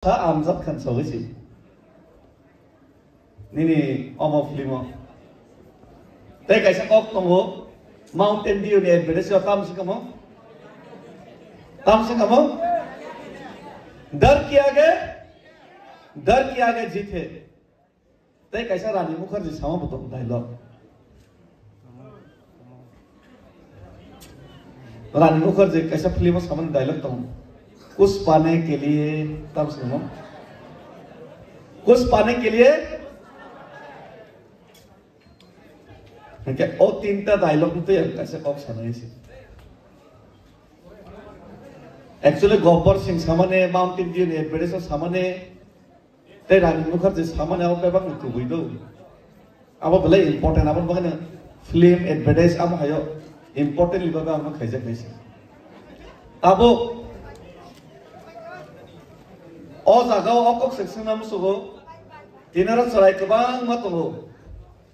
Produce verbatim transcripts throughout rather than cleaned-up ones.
Sa Amjad Khan sogwi si. Nini omo film o. Tei kaisa kok tongo, Mountain Dew ni advertise o tam se kamo? Tam se kamo? Dar kiya ge, dar kiya ge jeet hai. Tei kaisa Rani Mukherjee sama bo tongo dialogue. Rani Mukherjee kaisa film o samani dialogue tongo. Kuch pane ke liye tam se kamo? Kuch pane ke liye. Hingke o tinta dialogue ni twi ang kaisa kok sanai se. Actually, Gabbar Singh samani, Mountain Dew ni advertise samani, tei Rani Mukherjee samani abo bebak ni kubui do. Abo belai important, abo bagwi film advertise amo hayo important ni bagwi amo khaijak hai se. Abo o jaga o kok se swngna musugo, tinaro chwrai kwbangma tongo.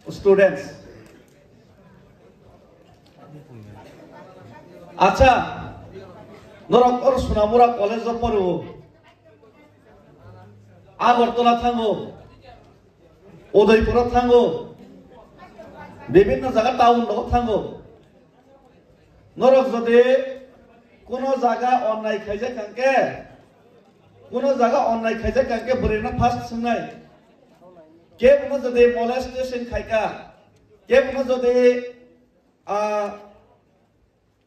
Students. Acha, norok oro Sonamura College o poro. Agartala thango. Udaipur o thango. Bibinno jaga town rogo thango. Norok jodi kuno jaga onnai khaijak hwnkhe, kuno jaga onnai khaijak hwnkhe bwrwino first swngnai. Kebono jodi molestation khaika, kebono jodi, ah,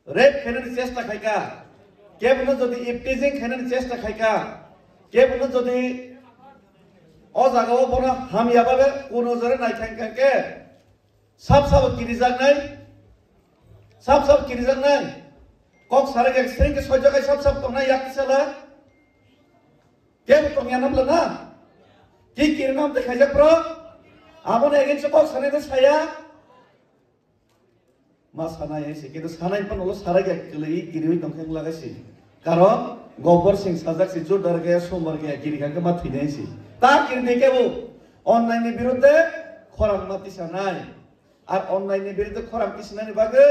rape khainani chesta khaika, kebono jodi ifteezing khainani chesta khaika, kebono jodi o jagao bono hamya babe kuno jora nai khaika hwnkhe, sab sabo kirijaknai, sab sabo kirijaknai, kok sarai khe sring khe soijakai sab sabo tongnai yak tisala, kebo tongya namla na, ki kirinam tei khaijak bro, aboni against o kok sanai no saya, ma sanai hai se, kintu sanai phano ulo sarai khe kwlwi kiriwi tongkhe wngla khe se. Karon Gabbar Singh sajak se, jordar khe sombar khe kiri kha khe ma thwinai se. Ta kiri de kebo onnai ni birudde khorang ma tisanai. Ar onnai ni birudde khorang tisanani bagwi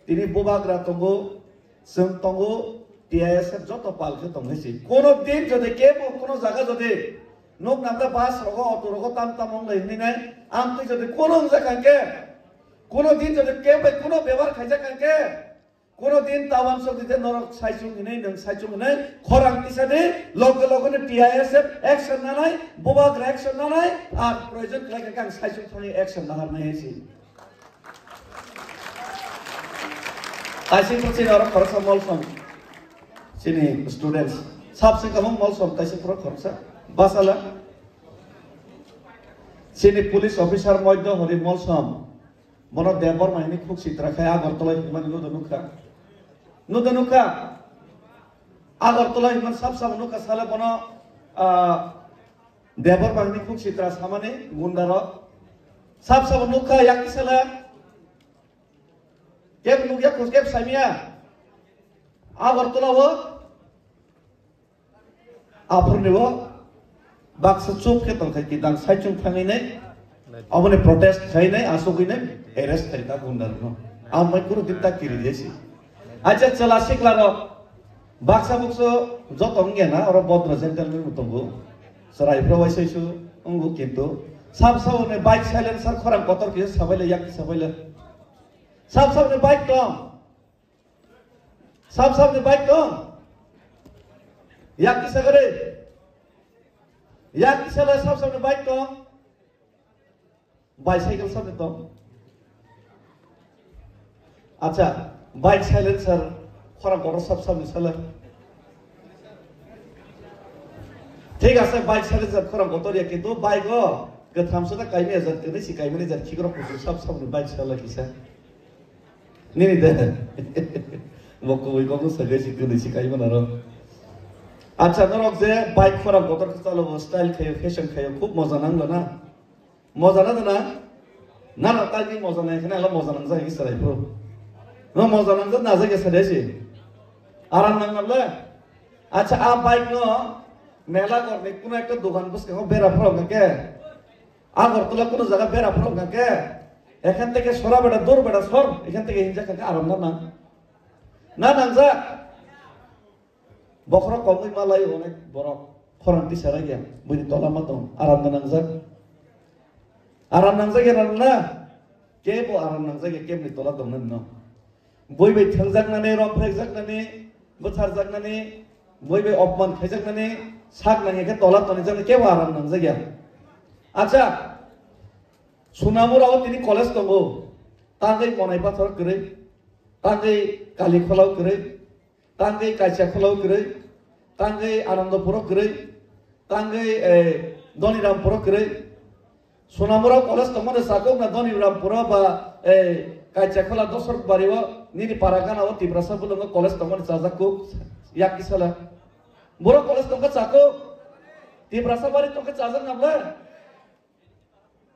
tini bubagra tongo, chwng tongo, T I S F joto pal khe tong hai se. Kono din jodi kebo kono jaga jodi nuk namda bus rogo, auto rogo tam tam wng lai hwnwi nai, amtwi jodi kono wngjak hwnkhe, kono din jodi kebo bai kono bebohar khaijak hwnkhe, kono din ta uansuk di je norok saichung hinwi nwng saichung hinwi khorang tisa di, loge loge no T I S F action nanai, bubagra action nanai, ar proyojon khlai kha khe ang saichung thangwi action naharnai hai se. Kaisa phuru chini oro khoroksa molsom, chini students, sab se kamang molsom, kaisa phuru khoroksa, basala. Chini police officer moidya hori molsom, bono Debbarma hini khuk sitra khai Agartala himani nudo nukha. Nudo nukha. Agartala himan sab sab nukha sale bono, ah, Debbarma hini khuk sitra samani gunda rok. Sab sabo nukha yak tisala. Kep nukya khus kep samya. Agartala o. Aphurni o baksa chup khe tongkha ki dang saichung thangwi nai. Aboni protest khai nai, asugwi nai, arrest khai ta gunda rok no. Amai kuru din ta kiri jesi. Acha chwla sikla rok. Baksa bukso joto wngya na, oro bodro gentleman bo tongo. Chwrai phro waisa isu wngo kintu. Sab sabo ni bike silencer khorang kotor kisa sabaila yak sabaila. Sab sabo ni bike tong. Sab sabo ni bike tong. Yak kisa gari. Yak kisa la sab sabo ni bike tong. Bicycle sab ni tong. Acha, bike silencer khorang kotor sab sabo ni sala. Thik ase, bike silencer khorang kotor ya, kintu bike o kwtham se ta kaimani jar, kwnwi si kaimani jar, khikrok kuchuk sab sabo ni bike sala kisa. Nini de. Bo kubui kok no sagai si kwnwi si kaimani aro. Acha, norok je bike khorang kotor khe chalo bo, style khayo, fashion khayo, khub moja nanglo na. Moja na jana? Na na tagni moja nai khna la moja nang jai Israel bro. No moja nang jana jai Israel si. Aram nang nable. Acha a bike no mela gor ni kuno ekta dogan bus ko bera phro ke. Agartala kuno jaga bera phro ke. Ekhan theke sora beda dur beda sor. Ekhan theke hinja kha aram na nang. Na nang ja. Bokhorok kongwi malai onek borok. Khorang tisa rwgya, buini tola ma tong, aram da nangjak. Aram nangjak ya na? Kebo aram nangjak ya, kebni tola tong nani no. Bui bai thangjaknani, romphrekjaknani, bwtharjaknani, bui bai opman khaijaknani, sak nangya khe tola tonijaknani kebo aram nangjak ya. Acha, Sunamura o tini college tongo, tangwi Monai Pathor kwrwi, tangwi Kali Khola o kwrwi, tangwi Kaisa Khola o kwrwi, tangwi Anandapur o kwrwi, tangwi, eh, Donirampur o kwrwi. Sunamura college tongmani sakok na Donirampur o ba, eh, Kaisa Khola Dosor Bari o nini para gana o Tiprasa bulungo college tongmani chajak kuk yak kisala. Boro college tongkha chakok, Tiprasa Bari tongkha chajak nabla.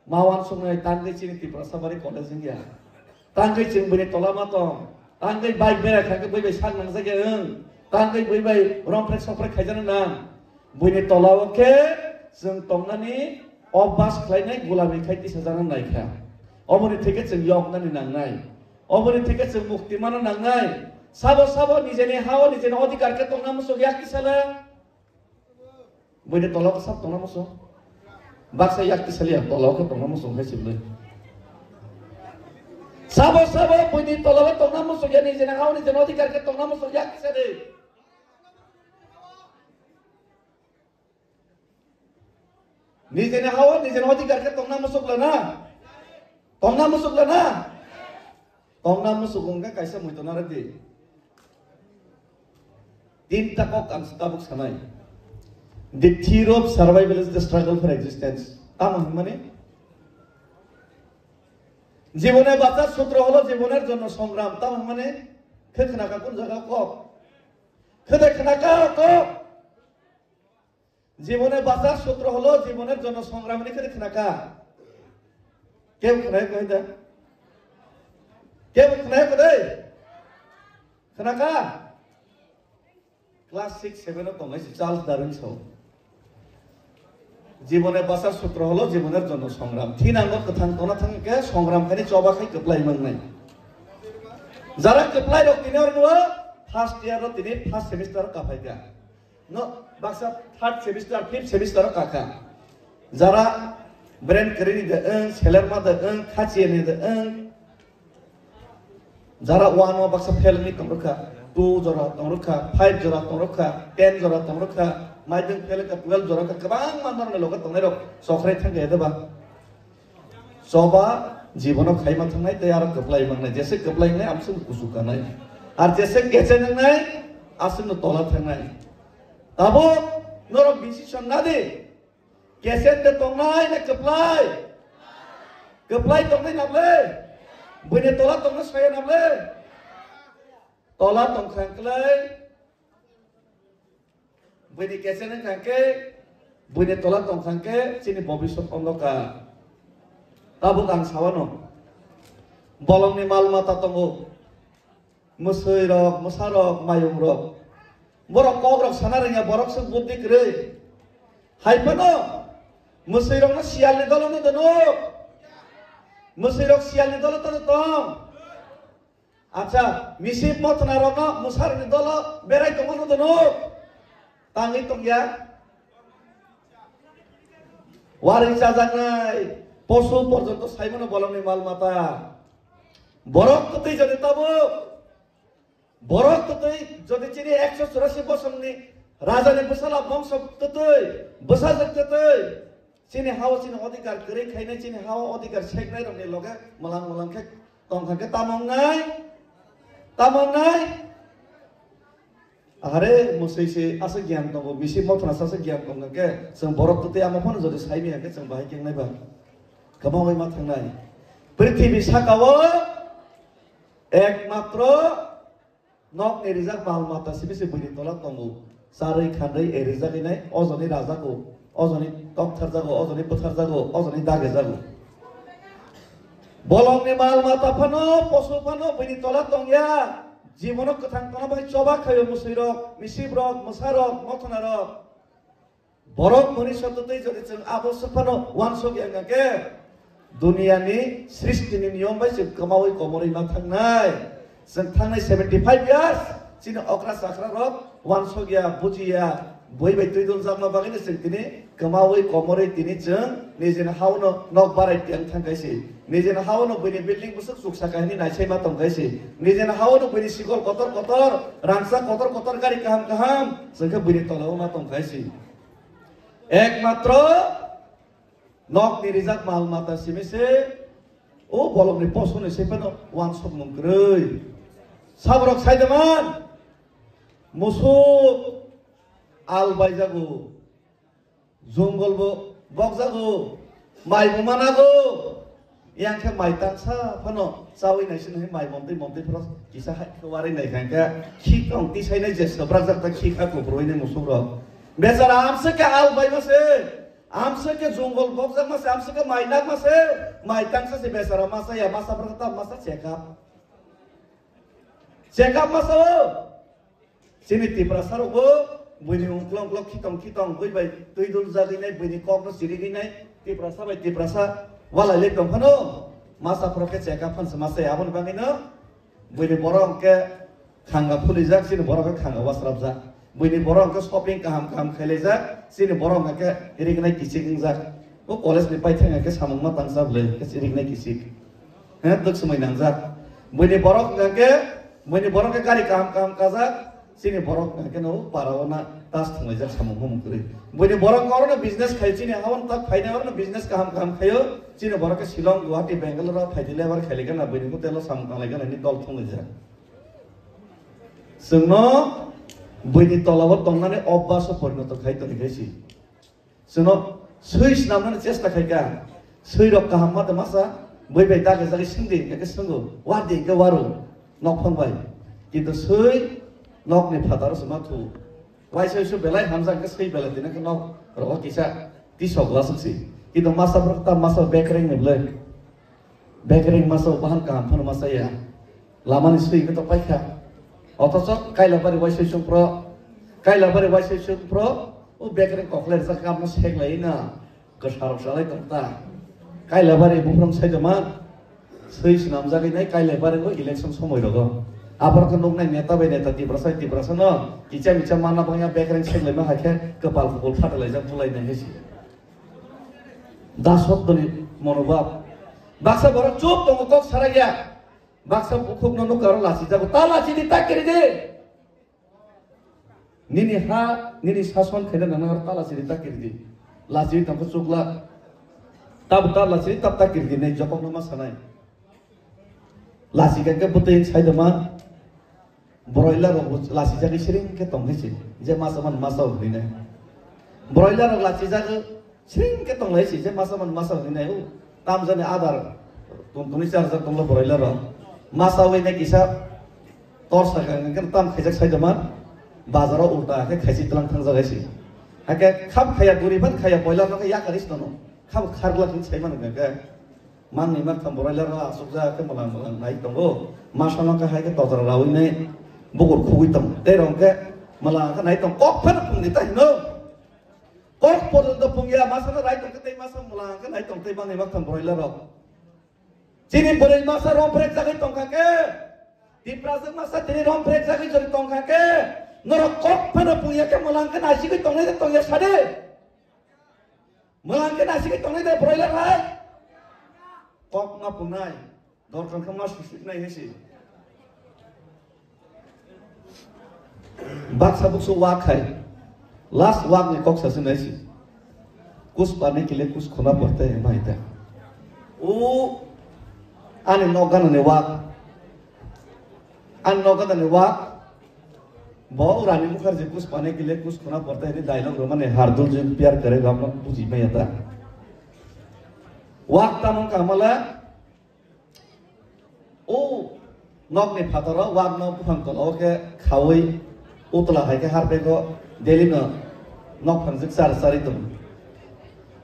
Ma uansuknai tangwi chini Tiprasa Bari college wngya. Tangwi chwng buini tola ma tong. Tangwi bike berai kha khe bui bai sak nangjak ya wng. Tangwi bui bai romprek soprek khaijana nang. Buini tola o khe chwng tongnani obas khlainai gulami khai tisajana naikha. Oboni theke chwng yoknani nangnai. Oboni theke chwng mukti mana nangnai. Sabo sabo nijeni ha o nijeni odhikar khe tongna muchuk yak tisala. Buini tola o sab tongna muchung. Baksa yak tisali ya tola o khe tongna muchung hai sibli. Sabo sabo buini tola o tongna muchung ya nijeni ha o nijeni odhikar khe tongna muchung yak tisali. Nijeni ha o nijeni odhikar khe tongna muchuk lana. Tongna muchuk lana. Tongna muchuk wngkha kaisa muitu narwkdi. Tinta kok ang tabuk sanai. The theory of survival is the struggle for existence. Tamo hwnmani? জীবনে বাঁচার সূত্র হলো জীবনের জন্য সংগ্রাম। Tamo hwnmani? Khe khna kha kun jaga kok? Khe de khna kha kok? জীবনে বাঁচার সূত্র হলো জীবনের জন্য সংগ্রাম, ini khe khna kha? Kebo khna kha da? Kebo khna kha dei? Khna kha? Class six seven o tongnai si Charles Darwin sao. জীবনে বাঁচার সূত্র হলো জীবনের জন্য সংগ্রাম. Thinango kwthang tongna thang khe songram khaini choba khai kwplai mangnai. Jara kwplai rok tini oro nuo first year ro tini first semester o kaphai kha. No, baksa third semester, fifth semester o kakha. Jara brain kwrwini de wng, selerma de wng, khachiyani de wng. Jara one o baksa fail ni tong rwkha, two jora tong rwkha, five jora tong rwkha, ten jora tong rwkha, maidwng fail wngkha, twelve jora wngkha, kwbangma norok ni loge tongnai rok chokrai thang khe de ba. Choba jibono khaima thangnai tei aro kwplai mangnai. Jese kwplai wngnai, amswkno kusu kanai. Ar jese kechen wngnai, aswkno tola thangnai. Tabuk norok decision nadi. Kechen de tongnai na kwplai? Kwplai tongnai nable? Buini tola tongna saya nable? Tola tongkha kwlai. Buini kechen wngkha khe, buini tola tongkha khe, chini bobiswt ondokar. Tabuk ang sawano, bolongni mal mata tongo, mwswi rok, mwsa rok, mayung rok. Borok kok rok sana rwngya, borok se buddhi kwrwi. Hai phano, mwswi rokno siyalni dolo no dono. Mwswi rok siyalni dolo tono tong. Acha, misip mothna rokno mwsarokni dolo berai tongma no dono. Tangwi tongya. Wari chajaknai posu porjonto saimano bolongni mal mata. Borok kwtwi jodi tabuk. Borok kwtwi jodi chini ekso churasi bosongni rajani bwsala bongso kwtwi, bwsajwk kwtwi. Chini hao chini odhikar kwrwi khainai, chini hao odhikar seknai rokni loge mwlang mwlang khe tongkha khe tamo wngnai? Tamo wngnai? Ahare mwswi se aswk giyan tongo, bisi mothna se aswk giyan tongo khe chwng borok twtwi amo phano jodi sai maya khe chwng bahai khe wngnai ba? Kwmawi ma thangnai. Prithibi sakao ekmatro Nokni rijak mal mata simi se buini tola tongo. Charwi khanrwi rijak inai, ojoni rajago, ojoni toktharjago, ojoni bwtharjago, ojoni dagejago. Bolongni mal mata phano, posu phano buini tola tongya. Jibono kwthang tongna bai choba khaio mwswi rok, misip rok, mwsa rok, mothona rok. Borok mwnwi sototwi jodi chwng abo swphano uansuk ya wngkha khe, duniyani sristini niyom bai chwng kwmawi komorwi ma thangnai. Chwng thangnai seventy five years chini okra chakra rok uansuk ya, buji ya, Bui bai twi dul jakma bagwi no chwng tini kwmawi komorwi tini chwng nijini hao no nok barai tiyang thang kaisi. Nijini hao no buini building bwswk chuksa kahini naisai ma tong kaisi. Nijini hao no buini sikol kotor kotor, rangchak kotor kotor, gari kaham kaham chwng khe buini tola o ma tong kaisi. Ekmatro nok ni rijak mal mata simi se o bolong ni poso ni se phano wansuk mung kwrwi. Sabrok sai de man, musuk al bai jago. Jongol bo bokjago, mai bo manago. Yang khe mai tangsa phano chawi nai sini mai montwi montwi phano kisa hai khe warwi nai kha khe khi tong tisai nai je sabrak jak ta khi kha kubroi nai musuk rok. Bechara amswk khe al bai ma se, amswk khe jongol bokjak ma se, amswk khe mai nak ma se, mai tangsa se bechara masa ya masa phano ta masa chekap. Chekap masa o. Chini Tiprasa rok bo buini ungklong uklok khitong khitong bui bai twi dul jagwi nai, buini kok no chirigwi nai, Tiprasa bai Tiprasa walai le tong phano masa phoro khe chekap phan se masa ya. Aboni bagwi no buini borok hwnkhe khanga phulijak, chini borok khe khanga wasrapjak. Buini borok hwnkhe shopping kaham kaham khailaijak, chini borok hwnkhe rignai kichik wngjak. O college ni paithak hwnkhe samung ma tangsa bwlai hwnkhe rignai kichik. He, duk swmai nangjak. Buini borok hwnkhe, buini borok khe gari kaham kaham kajak. Chini borok hwnkhe no para o na tas thunglaijak samung humung kwrwi. Buini borok oro no business khai, chini ha o tak phainai oro no business kaham kaham khaio. Chini borok khe Shillong, Guwahati, Bangalore o phaidi lebar khailaikha na buini hotel o samung tanglaikha na ni dol thunglaijak. Chwngno buini tola o tongnani obbaso porinoto khai toni khai si. Chwngno swi swnamnani chesta khai kha. Swi rok kaham ma tongmasa, bui bai dagi jagwi swngdi, hwnkhe swngo, wardi hwnkhe waro, nokphang bai. Kintu swi nokni phataro se ma thu. Waisa waisa belai hamjak hwnkhe swi belai tini hwnkhe nok rogo kisa tisok lasuk si. Kintu masa borok ta masa bekreng ni bwlai. Bekereng masa o bahan kaham phano masa ya. Lama ni swi khe to paikha. Othocho Kailabari waisai songpro, Kailabari waisai songpro, o bekereng kokler jak kamno seklai na. Kwsarok salai tong ta. Kailabari buphang sai joma. Swi swnamjagwi nai Kailabari o election somoi rogo. Abor khe nuknai neta bai neta Tiprasa Tiprasa no. Kicha micha mana bangya bekereng seklai ma hai khe kwpal kubul phatalaijak bulai nai hai si. Dasotoni monobhab. Baksa borok chup tongo, kok sarakya. Baksa bukhukno nukha aro lachijago. Ta lachidi, ta kiridi. Nini ha, nini sason khaina nana aro ta lachidi, ta kiridi. Lachiwi tongkha chukla. Tab ta lachidi, tab ta kiridi. Nei jokokno ma sanai. Lachikha khe bwtwi sai doma. Broiler rok bo lachijagwi siring khe tong hai se, je masa man masa hwnwi nai. Broiler rok lachijagwi siring khe tong lai se, je masa man masa hwnwi nai. O, tam jani adar tong tongwi charjak tonglo broiler rok. Masa wi nai kisa torsa ka hwnkhe tam khaijak sai doma, bazaro ulta khe khaisi tlang thangjak hai se. Hakhe kham khaya guri phan khaya broiler no khe yakari se tono. Kham khargla khe sai man hwnkhe. Manwi makham broiler rok asukjak khe mwlang mwlang nai tongo. Masano khe hai khe totra raui nai bukur khugui tongo. Tei rong khe mwlang khe nai tong kok phano phungdi ta hino. Kok porjonto phungya masano rai tong khe tei masa mwlang khe nai tong tei manwi makham broiler rok. Chini bwrwi masa romprek jagwi tongkha khe, Tiprasa masa tini romprek jagwi jori tongkha khe, norok kok phano phungya khe mwlang khe nasigwi tongnai de tongya sade. Mwlang khe nasigwi tongnai de broiler hai. Kok ma pungnai. Dorkar khe ma susuknai hai se. Baksa buksu wak hai. Last wak ni kok sa se nai se. Kus pane ke liye kus khona padta hai, bhai ta. O ani nok gana ni wak. Ani nok gana ni wak. Bo Rani Mukherjee kuch pane ke liye kuch khona padta hai ni dialogue rwmani har dul jin pyar karega apna bujhi maya ta. Wak tamo kamala o nokni phataro wak no buphang tola o khe khaui utla hai khe har bego daily no nok phangjak char chari tongo.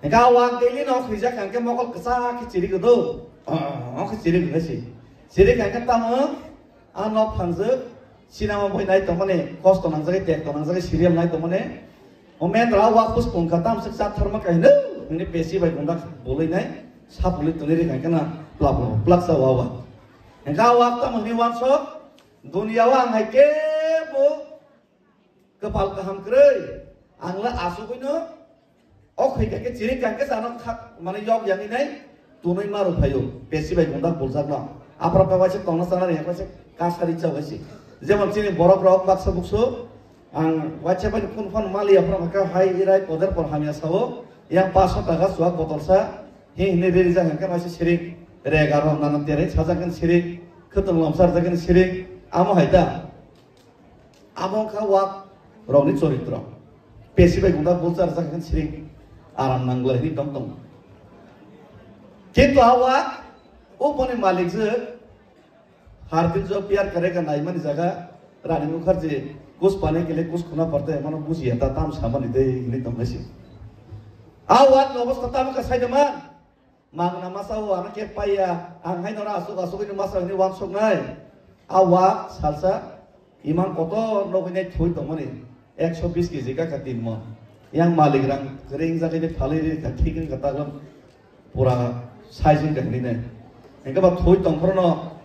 Hingke a wak daily no khwijak hingke mokol kwchak khe chiri gdo. O khe chiri gdo si. Chiri hingke tamo a nok phangjak, cinema boi nai tongmani, kosto nangjagwi, tek to nangjagwi, serial nai tongmani. O men ra wak puspung kha, tamswk chatharma kaino, hwnwi pesi bai gunda bolwi nai, sapulwi twnwi ri khai khana, plak plak, plak sa wa wa. Hingke a wak tamo hwnwi wansok, dunia o ang hai kebo kwpal kaham kwrwi. Ang le asugwino o khaikha khe chiri kangkhe chano kha-, mane yok yangwi nai tunui maru phaio, pesi bai gunda buljakno. Aphra khe waisa tongna chana ri, waisa kasari cha waisi. Jemon chini borok rok baksa buksu, ang waisa bai phone phone mali aphra kha hai irai koder por hamya sao, yang paso taka suak botol sa, hi hini ri rijak hangkhe waisa sirik, rega rok nana tere sajak khe sirik, khwtwng lomsar jak khe sirik, amo hai ta. Abo wngkha wak rokni choritro. Pesi bai gunda bulchar jak khe siring aram nangla hini tong tong. Kintu a wak o boni malik je har din jo pyar karega naimani jaga Rani Mukherjee kuch pane ke liye kuch khuna padta hai mano bujiya ta tam samani de hini tong si. A wak ni obostha tamo kha saida man. Mangna masa o ano khe paiya, ang hai noro asuk asuk hini masa hini wansuknai. A wak salsa imang kotor nogwi nai thwi tongmani ekso bis kg kakha tin mon. Yang malik rang ring jagwi ni phalwi ri kha thik wng kha taglam pura size wng kha hini nai. Hingke ba thwi tongphrono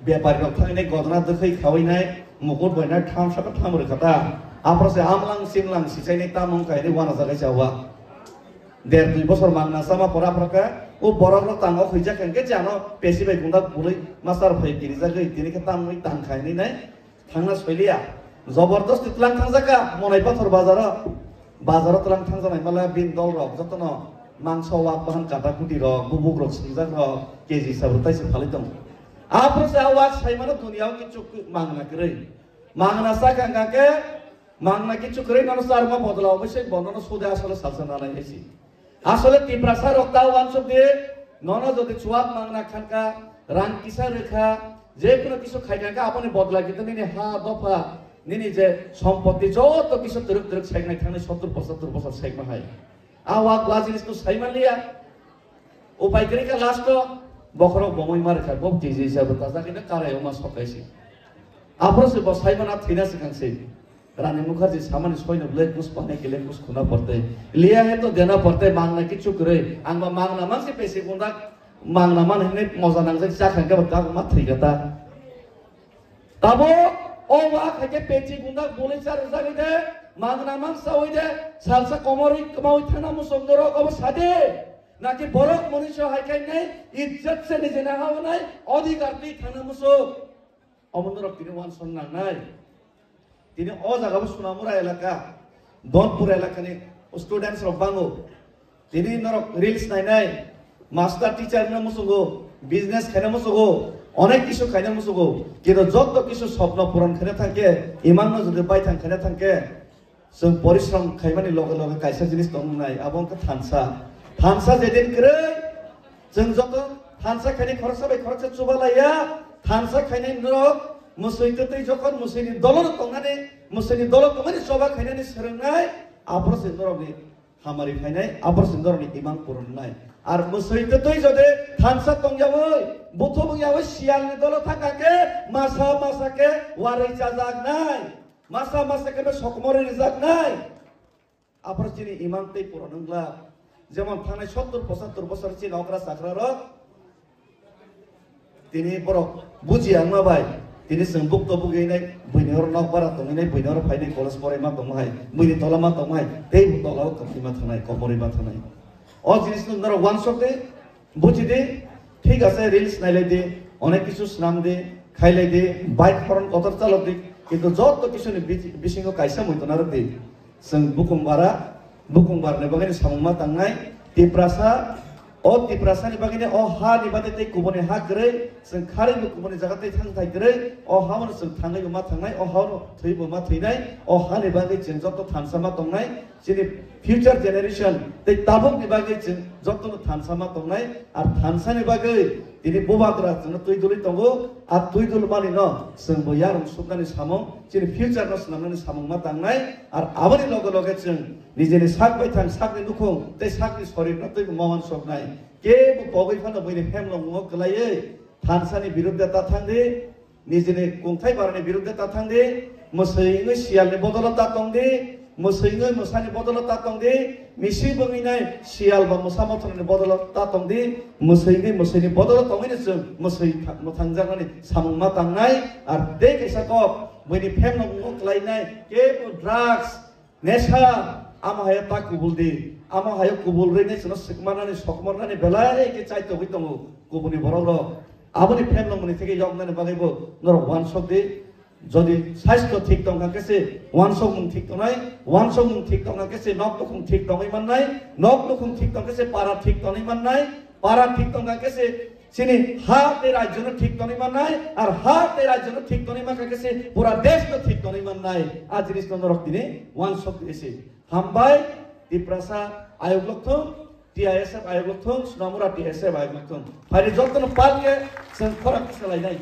bepari rok thangni godna dwkhwi khawi nai mukut bai nai tham saka tham rwkha ta. Aphro se amlang simlang sichai nai tamung kha hini wana jagai sa wak. Der dui bosor mangna sama pora pora kha, o borok rok tang o khuijak khe, hingke je ano pesi bai gunda bului masar phai kiri jagwi, tini khe tamwi tang khai ni nai thangna soiliya. Jobordosti tlang thangjak kha, Monai Pathor bazaro, bazaro tlang thangjaknai mala bin dol rok jotono mangso wak bahan kata kuti rok, bubuk rok singjak rok, K G hisab rok taisa phalwi tongo. Aphuru se a wak saimano dunia o kichu mangna kwrwi. Mangna sakha hingka khe, mangna kichu kwrwi nono charma bodla obo se bo nono sude asole salsa nanai hai si. Asole Tiprasa rok ta wansuk di, nono jodi chuak mangna khanka, rang kisa rwkha, je kuno kisu khaikha khe aboni bodla kintu nini ha dopha, nini je sompoti joto kisu twrwk twrwk saiknai thangnai sottur pochattur bosor saikma hai. A wak wa jinis no saimanliya. Upai kwrwi kha last o bokhorok bomoi ma rwkha, bo T J hisabe tajak hino karai oma sokai se. Aphuru se bo saimana thwina swkang se. Rani Mukherjee samani soino bwlai kus pane kele kus khuna porte. Liya hai to dena porte mangna kichu kwrwi. Ang ba mangna mang se pesi gundak mangna man hine moja nangjak cha khan khe bo ta ma thwi kha ta. Tabo o wa khaikhe pechi gundak boli char jagwi de, mangna mang sawi de, salsa komorwi kmawi thana musok norok obo sade. Naki borok moni so hai khai nai, ijjat se nijena hawa nai, odhikar twi thana musok. Omo norok tini wansong nangnai. Tini o jaga bo Sunamura elaka, Donpur elakani students rok bango. Tini norok reels nainai, master teacher wngna musugo, business khaina musugo, onek kisu khaina musugo. Kintu joto kisu sopno puron khaina thangkhe, imangno jodi baithang khaina thangkhe, chwng porishrom khaimani loge loge kaisa jinis tongnai, abo wngkha thansa. Thansa jedin kwrwi, chwng joto thansa khainai khoroksa bai khoroksa chubalaiya, thansa khainai norok mwswi twtwi jokhon mwswini dolo tongnani, mwswini dolo tongmani choba khainani swrwngnai, aphuru se norokni hamari phainai, aphuru se norokni imang purungnai. Ar mwswi twtwi jodi thansa tongyawi, buthubung yawi siyalni dolo thangkha khe, masa masa khe warwi chajaknai, masa masa khe sokomorwi rijaknai. Aphuru chini imang tei puron wngla. Jemon thangnai sottur pochattur bosor chini okra chakra rok. Tini borok buji angma bai, tini chwng bukto bugwi nai, buini oro nok bara tongwi nai, buini oro phainai college poraima tongma hai, buini tola ma tongma hai, tei bo tola o kwpwi ma thangnai, komorwi ma thangnai. O jinis no norok wansok de, buji de, thik ase, reels nailai de, onek kisu swnam de, khailai de, bike horn kotor chalok de, kintu joto kisuni bisi-, bisingo kaisa muitu narwk de. Chwng bukung bara, bukung barni bagwi samung ma tangnai, Tiprasa, o Tiprasani bagwi o hani bade tei kubuni ha kwrwi, chwng kharwi bo kubuni jaga tei thang thai kwrwi, o ha bono chwng thangwi bo ma thangnai, o ha bono thwi bo ma thwinai, o hani bagwi chwng joto thansa ma tongnai, chini future generation tei tabukni bagwi chwng jotono thansa ma tongnai, ar thansani bagwi tini bubagra chwngno twi dulwi tongo, a twi dulmani no chwng bo yarwng suknani samung, chini future no swnamnani samung ma tangnai, ar aboni loge loge chwng nijini sak baithang sakni nukhung tei sakni sorirno twi bo ma wansoknai. Kebo pogwi phano buini phemlongo kwlaiwi thansani birudde ta thangdi, nijini kungthai barani birudde ta thangdi, mwswi wngwi siyalni bodolo ta tongdi, mwswi wngwi mwsani bodolo ta tongdi, misi bwngwi nai siyal ba mwsa mothorni bodolo ta tongdi, mwswi wngwi mwswini bodolo tongwini chwng mwswi tha-, mwthangjaknani samung ma tangnai, ar tei kaisa kok buini phemlongo kwlainai kebo drugs, nesha, Amo hayo ta kubul di, amo hayo kubul rwini chwngno swkmarnani, sokmarnani belai khe chaitogwi tongo kubuni borok rok. Aboni phem nongmani theke yoknani bagwi bo norok uansok di. Jodi saisto thik tongkha khe se uansokmung thik tongnai, uansokmung thik tongkha khe se nok nukhung thik tongwi mannai, nok nukhung thik tongkha khe se para thik tongwi mannai, para thik tongkha khe se chini ha tei rajyo no thik tongwi mannai, ar ha tei rajyo no thik tongwi mankha khe se pura desh no thik tongwi mannai. A jinis no norok tini uansok di se. Hambai, Tiprasa ayok lokthung, T I S F ayok lokthung, Sonamura T S F ayok lokthung. Phaidi jotono palke chwng khorang kisa lainai.